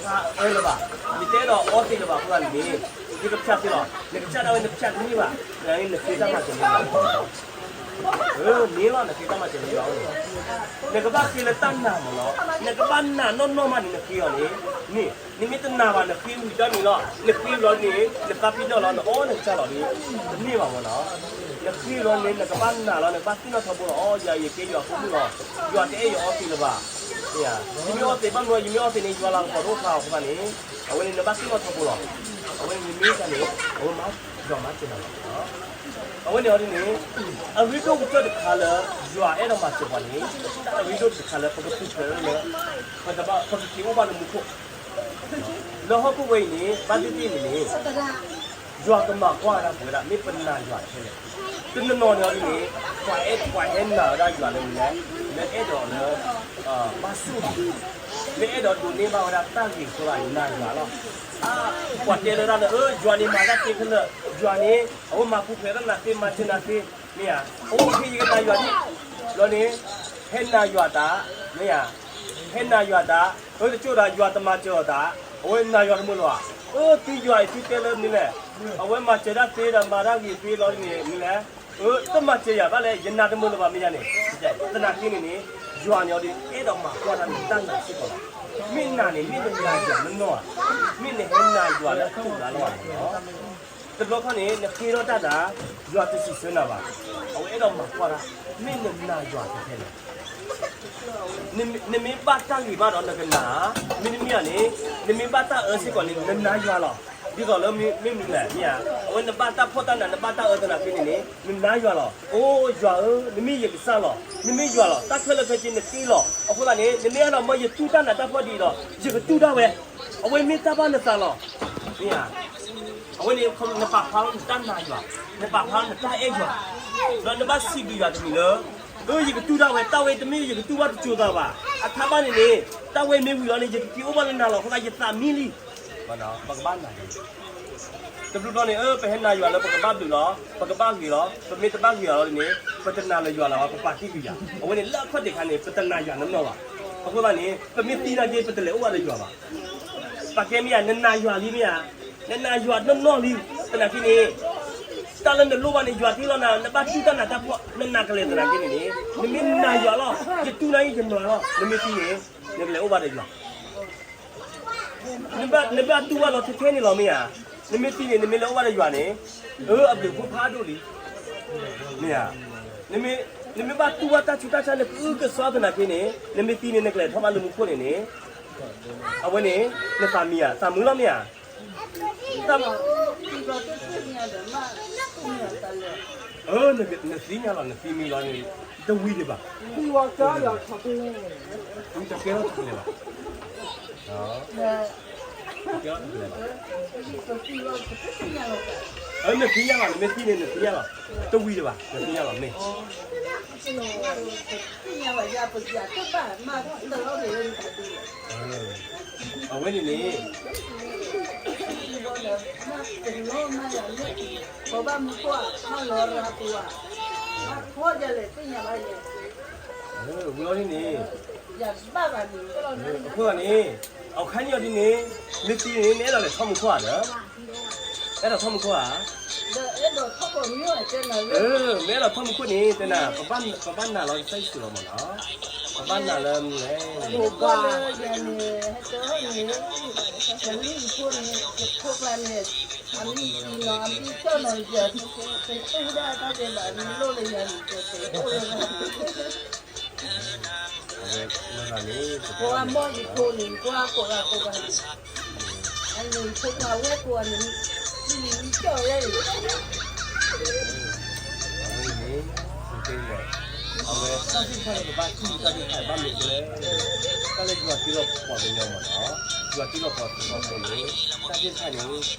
အၢလၢၤဘၣ်, ယတအဲၣ်ဒိးအီသံးလၢၤဘၣ်အဃိသတးန့ၣ်, ယကဖၠးသ့လီၤ. နကစၢ်ဒၣ်ဝဲနဖၠးတန့ၢ်ဘၣ်, နသ့တၢ်မၤစၢၤန့ၣ်လီၤ. အၢ န့ၣ်လီၤ နသ့တၢ်မၤစၢၤန့ၣ်လီၤ. နကဘၣ်ဃ့လၢတၢ်နာ်မးလီၤ. နကဘၣ်နာ်နီၢ်နီၢ်မးန့ၣ် နဃ့အီၤန့ၣ်, န့ၣ်, နမ့ၢ်တနာ်ဘၣ် နဃ့ဝံၤတၢ်န့ၣ်လီၤ. နဃ့လီၤန့ၣ် နသးပ့ၤနီၣ်လီၤ နအီနကစၢ်လီၤဒီး, တန့ၢ်ဘၣ်မးလီၤ. နဃ့လီၤန့ၣ် နကဘၣ်နာ်လီၤ နကဘၣ်သ့ၣ်နီၣ်ထီဘိလီၤ. အိ ယၤယကဲယွၤဖိမုၣ်လီၤ. ယွၤတအဲၣ်ယအီသံးလၢၤဘၣ်. ယမ့ၢ်အီသံးဘၣ်မနုၤ ယမ့ၢ်အီသံးန့ၣ် ယွၤလၤကပီၤတအိၣ်ဖျါအဃိသတးန့ၣ်, အဝဲန့ၣ် နဘၣ်သ့ၣ်နီၣ်ထီဘိလီၤ. အဝဲန့ၣ်မ့ၢ်တၢ်န့ၣ်, အဝဲမၤ, ယွၤမၤစၢၤနၤလီၤ. အဝဲန့ၣ်အီၤဒ်န့ၣ်, အရ့ဒိၣ်ကတၢၢ်တခါလၢ ယွၤအဲၣ်ဒိးမၤစၢၤပှၤန့ၣ်, အရ့ဒိၣ်တခါလၢပကပူၤဖျဲးလၢ, ပကက့ၤအိၣ်ဘၣ်လၢမူခိၣ်, လၢဟီၣ်ခိၣ်ဝဲအံၤန့ၣ် ဘၣ်သ့ၣ်သ့ၣ်န့ၣ်န့ၣ် ယွၤကမၤကွၢ်ဝဲဒၣ်ပဝဲဒၣ် မ့ၢ်ပနာ်ယွၤတဖဲလဲၣ်. တနီၤနီၤန့ၣ်အီၤဒ်န့ၣ်, ပှၤအဲၣ်ပှၤဟဲနာ်ဝဲဒၣ်ယွၤလၢမနုၤလဲၣ်, လၢအဲၣ်ဒိးလၢ, ဘၣ်ဆိၣ်ဂ့ၤ, လၢအဲၣ်ဒိးဒိးန့ၢ်ဘၣ်ဝဲဒၣ်တၢ်ဂ့ၤအဃိသတးန့ၣ် နာ်ယွၤလီၤ. ပှၤတဲလၢဒၣ်လၢ ယွၤန့ၣ်မၤတၢ်သ့ခဲလၢာ်, ယွၤန့ၣ် အဝဲမၤပူၤဖျဲးတၢ်နာ်သ့ မၤစၢၤနာ်သ့, မ့ၢ်ဧါ, အဝဲဖဲယကနာ်ယွၤန့ၣ်, လီၤန့ၣ်, ဟဲနာ်ယွၤတၢ်, မ့ၢ်ဧါ, ဟဲနာ်ယွၤတၢ်, အၢ တကၠိၢ်ဒီး ယွၤတမၤစၢၤအီၤတၢ်, အဝဲနာ်ယွၤတမုာ်လၢၤဘၣ်. အၢ သုယွၤအံၤသုတဲလၢမနုၤလဲၣ်, အဝဲမၤစၢၤတၢ်သ့ဒီးမၤတၢ်ဂ့ၤသ့လီၤန့ၣ် မနုၤလဲၣ်, အၢ တမၤစၢၤယၤဘၣ်လဲၣ် ယနာ်တမုာ်လၢၤဘၣ်မ့ၢ်ယၤန့ၣ်, သနာ်က့န့ၣ်န့ၣ်, ယွၤန့ၣ်အီၤဒ် အဲၣ်ဒိးမၤကွၢ်တၢ်န့ၣ်တၢ်နာ်စ့ၢ်ကီးလီၤ. မ့ၢ်နာ်န့ၣ် မ့ၢ်နနာ်ယွၤနီၢ်နီၢ်ဧါ, မ့ၢ်နဟဲနာ်ယွၤလၢအတူၢ်လၢအလီၢ်ဧါန့ၣ်လီၤ. တဘျီခီန့ၣ် နဃ့ထီၣ်တၢ်တၢ်, ယွၤတစံးဆၢနၤဘၣ်, အဝဲအဲၣ်ဒိးမၤကွၢ်တၢ်, မ့ၢ်နနာ်ယွၤတဖဲလဲၣ်. နမ့ၢ်ဘၣ်တၢ်ဂ့ၤဘၣ်ဒီးနကနာ်, မ့တမ့ၢ်ဘၣ်န့ၣ်, နမ့ၢ်ဘၣ်တၢ်အၢစ့ၢ်ကီးန့ၣ် နနာ်ယွၤလီၤ. ဒ်သိးလၢမ့ၢ်မနုၤလဲၣ်မ့ၢ်ဧါ, အဝဲနဘၣ်တၢ်ဖှီၣ်တၢ်နး နဘၣ်တၢ်အၢသနာ်က့န့ၣ်န့ၣ် နနာ်ယွၤလီၤ. အိ ယွၤဧၢ, နမ့ၢ်ယကစၢ်လီၤ, နမ့ၢ်ယွၤလီၤ, တၢ်ခဲလၢာ်ခဲဆ့နသ့လီၤ. အဃိသတးန့ၣ် နမ့ၢ်အဲၣ်ဒိးမ်ယတူၢ်တၢ်နးတၢ်ဖှီၣ်ဒ်အံၤဒီး ယကတူၢ်တၢ်ဝဲ, အဝဲမ့ၢ်တၢ်ဘၣ်နသးလီၤ. မ့ၢ်ဧါ, အဝဲန့ၣ် နပာ်ဖျါထီၣ်နတၢ်နာ်ယွၤ, နပာ်ဖျါထီၣ်နတၢ်အဲၣ်ယွၤ, ဒီးနဘၣ်စံးဘျုးယွၤတမံၤလၢ, အၢ ယကတူၢ်တၢ်ဝဲ, တၢ်ဝဲတမ့ၢ်ယကတူၢ်ဘၣ်တစိၤသးဘၣ်, အထါဘၣ်န့ၣ်န့ၣ်, တၢ်ဝဲမ့ၢ်ဝံၤလီၤန့ၣ် ယကက့ၤအိၣ်ဘၣ်လၢနၤလီၤ. အဃိသတးယသးမံလံ. ပကဘၣ်နာ်ယွၤ, တဘျီဘျီန့ၣ် အၢ ပဟဲနာ်ယွၤလၢပကဘၣ်ဘျုးလီၤ, ပကဘၣ်ဂ့ၤလီၤ, ပမ့ၢ်တဘၣ်ဂ့ၤအီၤလီၤန့ၣ် ပတနာ်လၢၤယွၤလၢၤဘၣ်, ပပာ်တ့ၢ်ကွံာ်ယွၤ. အဝဲန့ၣ်လၢအခီၣ်ထံးခါန့ၣ် ပတနာ်ယွၤနီၢ်နီၢ်ဘၣ်. အဃိသတးန့ၣ် ပမ့ၢ်သံနာ်က့ ပတလဲၤအိၣ်ဘၣ်ဒီးယွၤဘၣ်. ပာ်ကဲမ့ၢ်ဧါ, နနာ်ယွၤလံမ့ၢ်ဧါ, နနာ်ယွၤနီၢ်နီၢ်လံ, သနာ်က့န့ၣ် တၢ်လၢနလိၣ်ဘၣ်န့ၣ် ယွၤတ့လီၤနၤ, နဘၣ်တူၢ်တၢ်နးတၢ်ဖှီၣ် နနာ်ကလဲာ်သနာ်က့န့ၣ်န့ၣ်, နမ့ၢ်နာ်ယွၤလီၤ, ယတူၢ်နၤအံၤယနာ်လီၤ, နမ့ၢ်သံန့ၣ် နကလဲၤအိၣ်ဘၣ်ဒီးယွၤ. နဘၣ်တူၢ်ဘၣ်လီၤထဲထဲန့ၣ်လီၤမ့ၢ်ဧါ, နမ့ၢ်သံန့ၣ် နမ့ၢ်လဲၤအိၣ်ဘၣ်ဒီးယွၤန့ၣ်, အၢ အဘျုးအဖှိၣ်ဖးဒိၣ်လံ, မ့ၢ်ဧါ, နမ့ၢ်ဘၣ်တူၢ်ဘၣ်တၢ်ဆူးတၢ်ဆါ နကအုကစွါသနာ်က့န့ၣ် နမ့ၢ်သံန့ၣ် နကလဲၤထီၣ်ဘၣ်လၢမူခိၣ်န့ၣ်န့ၣ်, အဝဲန့ၣ် နသးမံဧါ, သးမုာ်လီၤမ့ၢ်ဧါ. အၢ နသံညါလီၤ, နသံမံလီၤန့ၣ် တဝံၤဒံးဘၣ်, တကဲထီၣ်တကလဲၤဘၣ်, တကဲထီၣ်တကလဲၤဘၣ်, အၢ နသံညါလီၤ, နမ့ၢ်သံန့ၣ် နသံညါလီၤ, တဝံၤဒံးဘၣ်, နသံညါလီၤမ့ၢ် အဝဲန့ၣ်န့ၣ်, ဝံၤလီၤန့ၣ်န့ၣ်, အဃိသတးန့ၣ်, အခါန့ၣ်အီၤဒ်န့ၣ်, မ့ၢ်သံန့ၣ် နအဲၣ်ဒိးလဲၤထီၣ်မူခိၣ်ဧါဒီး, အဲၣ်ဒိးထီၣ်မူခိၣ်ဧါ. မ့ၢ်အဲၣ်ဒိးထီၣ်မူခိၣ်န့ၣ် တဲနၤ, ပဘၣ်နာ်လီၤကစၢ်ယ့ၣ်ၡူးလီၤမးနီၤ, ပဘၣ်နာ်လၢမနုၤလဲၣ်, အဝဲန့ၣ်, အဝဲန့ၣ်, အဝဲတၢ်သ့ၣ်တဖၣ်လၢပဘၣ်တူၢ်တၢ်သ့ၣ်တဖၣ်ဘၣ်မနုၤလဲၣ်, တၢ်လၢယွၤတ့လီၤပှၤကညီမးနီၤ, ယွၤတ့လီၤပှၤကညီန့ၣ်, တၢ်သ့ၣ်တဖၣ်န့ၣ် ယွၤတ့လီၤပှၤကညီ, ပဘၣ်တူၢ်ဘၣ်မနုၤလဲၣ်,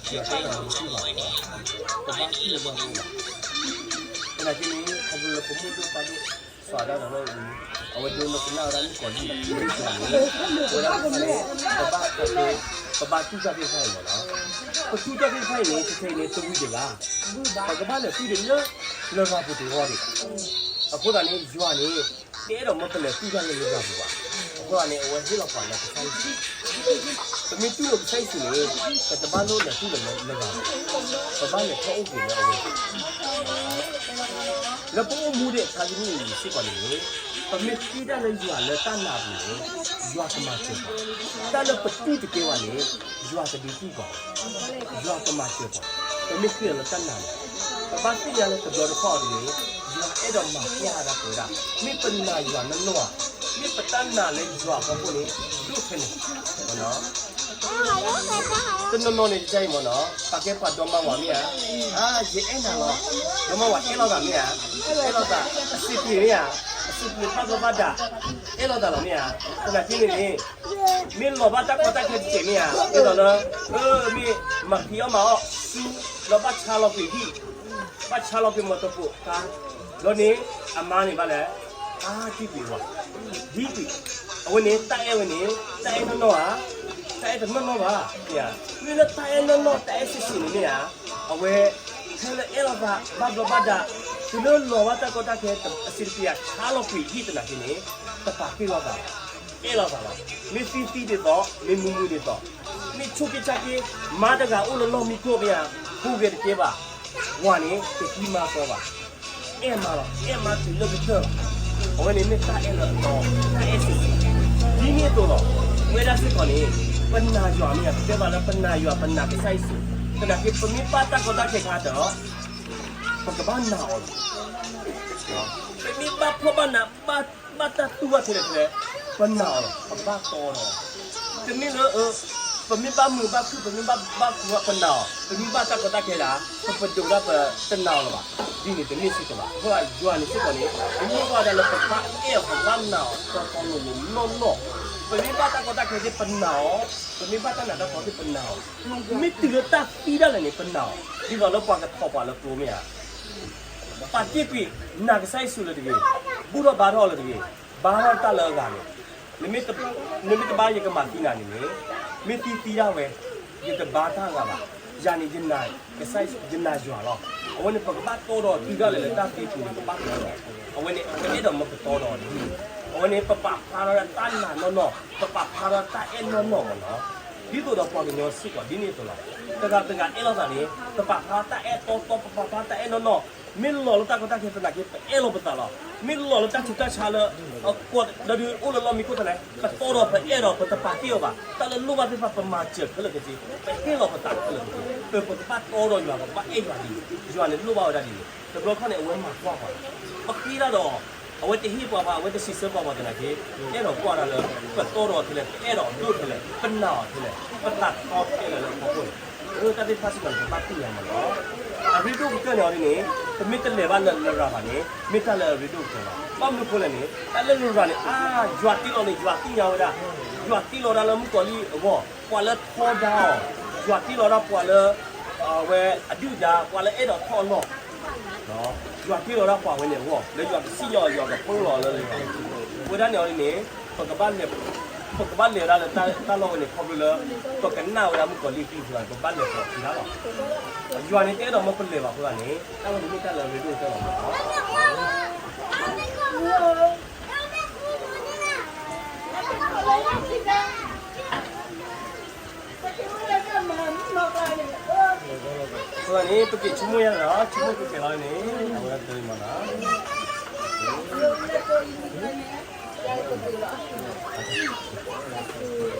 သနာ်က့န့ၣ် ခီဖျိလၢပမိၢ်ဒိၣ်ပၢ်ဒိၣ် စီၤအၤဒၣ်ဒီးအီၤ, အဝဲဒိးန့ၢ်ကနၣ်ဝဲဒၣ်မုၣ်ကီၤလံၢ်, ဝဲဒၣ်န့ၣ်, ပဘၣ်တူၢ်တၢ်သ့ၣ်တဖၣ်အံၤမးနီၤ, ပတူၢ်တၢ်သ့ၣ်တဖၣ်အံၤန့ၣ် ခဲခဲအံၤန့ၣ် တဝံၤဒံးဘၣ်, ပကဘၣ်လဲၤတူၢ်ဒံးလၢ လရာ်ပူၤတဂီၢ်ဒံး, အဃိသတးန့ၣ် ယွၤန့ၣ် တအဲၣ်ဒိးမ်ပလဲၤတူၢ်တၢ်လၢလရာ်ပူၤဘၣ်, အဃိသတးန့ၣ် အဝဲဟ့ၣ်လီၤပှၤလၢကစၢ်ယ့ၣ်ၡူး ပမ့ၢ်တူၢ်လိာ်ကစၢ်ယ့ၣ်ၡူးန့ၣ် ပတဘၣ်လိၣ်လဲၤတူၢ်လိာ်လၢဂၤဘၣ်, ပဘၣ်လဲၤထီၣ်အိၣ်က့ၤလၢအဝဲ လၢပအိၣ်မူဒံးအခါကမ့ၢ်စ့ၢ်ကီးန့ၣ်, ပမ့ၢ်ဃ့တၢ်လၢယွၤလၢတၢ်နာ်အပူၤန့ၣ်, ယွၤကမၤစၢၤပှၤ, တၢ်လၢပတူၢ်တကဲဘၣ်န့ၣ်, ယွၤကဒုးသံကွၢ်, ယွၤကမၤစၢၤပှၤ, ပမ့ၢ်ဃ့လၢတၢ်နာ်န့ၣ်, ပဘၣ်သ့ၣ်ညါလၢတဘျီတခီၣ်အံၤန့ၣ်, ယွၤအဲၣ်ဒိးမၤကွၢ်ဒၣ်ပဝဲဒၣ်, မ့ၢ်ပနာ်ယွၤနီၢ်နီၢ်ဧါ, မ့ၢ်ပတၢ်နာ်လၢယွၤအဖီခိၣ်န့ၣ်, ဒိၣ်ထဲလဲၣ် တနီၤနီၤန့ၣ် ယတဲအံၤမ့ၢ်နီၤ, ပာ်ကဲပှၤဒီမါဝၤမ့ၢ်ဧါ, အါ ယအဲၣ်နၤလီၤ, ဒီမါဝၤအဲၣ်လိာ်သးမ့ၢ်ဧါ, အဲၣ်လိာ်သး, အစံးပှ့ၤမ့ၢ်ဧါ, အစံးပှ့ၤဘၣ်ဘျီးဘၣ်ဒါ, အဲၣ်လိာ်သးလီၤမ့ၢ်ဧါ, သနာ်က့န့ၣ်န့ၣ်, မ့ၢ်လီၤဘၣ်တၢ်ကီတၢ်ခဲတစဲးမ့ၢ်ဧါ, ဒ်သိးလၢ, အၢ မ့ၢ်မၤဖံးအီၣ်မၤအီၣ်ဆူ, လီၤဘၣ်ဆါလီၤကွံာ်ဟံၣ်, ဘၣ်ဆါလီၤကွံာ်မီၢ်တပိးကါ, လီၤန့ၣ်, အမါန့ၣ်ဘၣ်လဲၣ်, အါ တံၢ်ကွံာ်ဝၤ, ဒ်ကွံာ်, အဝဲန့ၣ် တၢ်အဲၣ်ဝဲန့ၣ်, တၢ်အဲၣ်နီၢ်နီၢ်ဧါ, တၢ်အဲၣ်တနီၢ်နီၢ်ဘၣ်, မ့ၢ်လၢတၢ်အဲၣ်နီၢ်နီၢ် တၢ်အဲၣ်စံးစံးန့ၣ်မ့ၢ်ဧါ, အဝဲ, ဖဲလၢအဲၣ်လိာ်သးဘၣ်ဘျီးဘၣ်ဒါ, တုၤလၢလီၤဘၣ်တၢ်ကီတၢ်ခဲ အစံးတပျးဆါလီၤကွံာ်ဟံၣ်သနာ်က့န့ၣ်, တပာ်က့ၢ်လိာ်သး, အဲၣ်လိာ်သးလီၤ, မ့ၢ်သံသံဒ်သိး, မ့ၢ်မူမူဒ်သိး, မ့ၢ်ဆိးက့ဆါက့, မါတဂၤအိၣ်လၢလီၢ်မံခိၣ်မ့ၢ်ဧါ, ဟူးဂဲၤတကဲဘၣ်, ဝၤန့ၣ် တသံမါသီဘၣ် အဲၣ်မါလီၤ, အဲၣ်မါတုၤလၢကတၢၢ်လီၤ, အဝဲန့ၣ်မ့ၢ်တၢ်အဲၣ်လၢအသီ, တၢ်အဲၣ်စံးစံး, ဒ်န့ၣ်အသိးလီၤ, ဝဲဒၣ်စ့ၢ်ကီးန့ၣ်, ပနာ်ယွၤမ့ၢ်ဧါ, ပတဲဘၣ်လၢပနာ်ယွၤ ပနာ်ကစၢ်ယ့ၣ်ၡူး, သနာ်က့ ပမ့ၢ်ဘၣ်တၢ်ကီတၢ်ခဲခါဒီး, ပကဘၣ်နာ်အီၤလီၤ, ပမ့ၢ်ဘၣ်ဖှီၣ်ဘၣ်နး, ဘၣ်တၢ်တူၢ်ဘၣ်ထဲလဲၣ်ထဲလဲၣ်, ပနာ်အီၤလီၤ, ပဘၣ်တီဒီး, တမ့ၢ်လၢ, ပမ့ၢ်ဘၣ်မုာ်ဘၣ်ခုၣ် ပမ့ၢ်ဘၣ်ဘၣ်ကူး ပနာ်အီၤ, ပမ့ၢ်ဘၣ်တၢ်ကီတၢ်ခဲဒၣ်, ပပဒိးဒၣ်ပတနာ်အီၤလၢၤဘၣ်, ဒ်န့ၣ်တမ့ၢ်စ့ၢ်ကီးဘၣ်, အဃိယွၤန့ၣ်စ့ၢ်ကီးန့ၣ်, ပမ့ၢ်ကွၢ်ဒၣ်လၢပဘၣ်အဲၣ်အီၤ ပဘၣ်နာ်အီၤ တီတီလိၤလိၤနီၢ်နီၢ်, ပမ့ၢ်ဘၣ်တၢ်ကီတၢ်ခဲသ့ၣ်ပနာ်အီၤ, ပမ့ၢ်ဘၣ်တၢ်နးတၢ်ဖှီၣ်သ့ၣ်ပနာ်အီၤ, မ့ၢ်တုၤလၢတၢ်သံဒၣ်လဲာ်န့ၣ် ပနာ်အီၤ, ဒ်သိးလၢပှၤကထီၣ်ပှၤလၢကျိမ့ၢ်ဧါ ပာ်တ့ၢ်ကွံာ်, နာ်ကစၢ်ယ့ၣ်ၡူးလၢတဂ့ၤ, ဘူၣ်ထီၣ်ဘါထီၣ်လၢတဂ့ၤ, ဘါထီၣ်တၢ်လၢအဂၤန့ၣ်, နမ့ၢ်တဘါယကမၤသံနၤန့ၣ်န့ၣ်, မ့ၢ်သံသံဒၣ်ဝဲ, ယတဘါတၢ်ဂၤဘၣ်, ယၤန့ၣ် ယနာ်ယွၤလီၤ, အဝဲန့ၣ်ပကဘၣ်တီဒီးတုၤဒၣ်လဲာ်လၢတၢ်သံပူၤန့ၣ် ပဘၣ်တီဒီး, အဝဲန့ၣ် ပအဲၣ်ဒိးမၢပတီဒီးဒ်န့ၣ်, အဝဲန့ၣ် ပပာ်ဖျါထီၣ်ဒၣ်တၢ်နာ်နီၢ်နီၢ်, ပပာ်ဖျါထီၣ်တၢ်အဲၣ်နီၢ်နီၢ်မ့ၢ်နီၤ, ဒ်သိးဒီးပှၤကညီစ့ၢ်ကီးဒ်န့ၣ်အသိးလီၤ, တဂၤတဂၤအဲၣ်လိာ်သးန့ၣ် ပပာ်ဖျါတၢ်အဲၣ်တီတီ ပပာ်ဖျါတၢ်အဲၣ်နီၢ်နီၢ်, မ့ၢ်လီၤလၢတၢ်ကီတၢ်ခဲသနာ်က့ ပအဲၣ်လီၤပသးလီၤ, မ့ၢ်လီၤလၢတၢ်ဆူးတၢ်ဆါလၢ, အကွီၢ်ဒီးဒုးအိၣ်လၢလီၢ်မံခိၣ်သနာ်က့ ပတီဒီးပအဲၣ်ဒီး ပတပာ်တ့ၢ်အီၤဘၣ်, တၢ်လၢလိၣ်ဘၣ်သ့ၣ်တဖၣ်ပမၤစၢၤခဲလၢာ်ခဲဆ့, ပဟ့ၣ်လီၤပသးခဲလၢာ်ခဲဆ့, ပကဘၣ်တီဒီးယွၤ ပကဘၣ်အဲၣ်ယွၤဒ်န့ၣ်, ယွၤန့ၣ်လိၣ်ဘၣ်ဝဲဒၣ်ဒ်န့ၣ်, တဘျီခီန့ၣ် အဝဲမၤကွၢ်ပှၤလီၤ, ပဃ့တၢ်ဒီး, အဝဲတဟ့ၣ်ပှၤဘၣ် အဝဲတစံးဆၢပှၤဘၣ်သနာ်က့, အဲၣ်ဒိးကွၢ်တၢ်လၢ, ပတီဒီးထဲလဲၣ် ပအဲၣ်ဒိးဒိၣ်ထဲလဲၣ် ပနာ်အီၤထဲလဲၣ် ပသးထီထဲလဲၣ်လၢအဖီခိၣ်န့ၣ်, တၢ်သ့ၣ်တဖၣ်စ့ၢ်ကီးန့ၣ် ပဘၣ်သ့ၣ်ညါမးလီၤ, အရ့ဒိၣ်ကတၢၢ်န့ၣ်အီၤဒ်န့ၣ်, ပမ့ၢ်တလဲၤဘၣ်လၢလရာ်ဘၣ်န့ၣ် မ့ၢ်တၢ်လၢအရ့ဒိၣ်ကတၢၢ်လီၤ, ဘၣ်မနုၤအဃိလဲၣ်န့ၣ် တၢ်လၢလရာ်န့ၣ် အါ ယွၤတ့လီၤန့ၣ် ယွၤသ့ၣ်ညါဝဲဒၣ်, ယွၤတ့လီၤဒၣ်လၢမုၣ်ကီၤလံၢ်အဂီၢ်, ပှၤလၢထီဒါအီၤ, ယွၤတ့လီၤဒၣ်ပှၤလၢ အဝဲအဒုၣ်ဒါ ပှၤလၢအဲၣ်ဒိးထီၣ်အလီၢ်, ယွၤတ့လီၤဒၣ်ပှၤဝဲန့ၣ်အဂီၢ် လၢယွၤကစံၣ်ညီၣ်အီၤ ယွၤကပၢလီၤလၢလရာ်, အဝဲဒၣ်န့ၣ်အီၤဒ်န့ၣ်, ပကဘၣ်လဲၤ, ပကဘၣ်လဲၤဒၣ်လၢတၢ်လီၢ်ဝဲန့ၣ် ခီဖျိလၢ, ပကနၣ်ဝဲဒၣ်မုၣ်ကီၤလံၢ်အကလုၢ်ကထါ ပဘၣ်လဲၤပိာ်ခံလီၤ, ယွၤန့ၣ်တအဲၣ်ဒိးမၢပလဲၤဘၣ်အဃိသတးန့ၣ် တၢ်ဝဲန့ၣ်မ့ၢ်တၢ်လၢအရ့ဒိၣ်ကတၢၢ်လီၤမးလီၤ အဃိသတးန့ၣ် ပက့ၤဆိကမိၣ်ယါလီၤ, ဆိကမိၣ်ကကဲလီၤန့ၣ် အဝဲဒၣ်တမ့ၢ်မးလီၤ.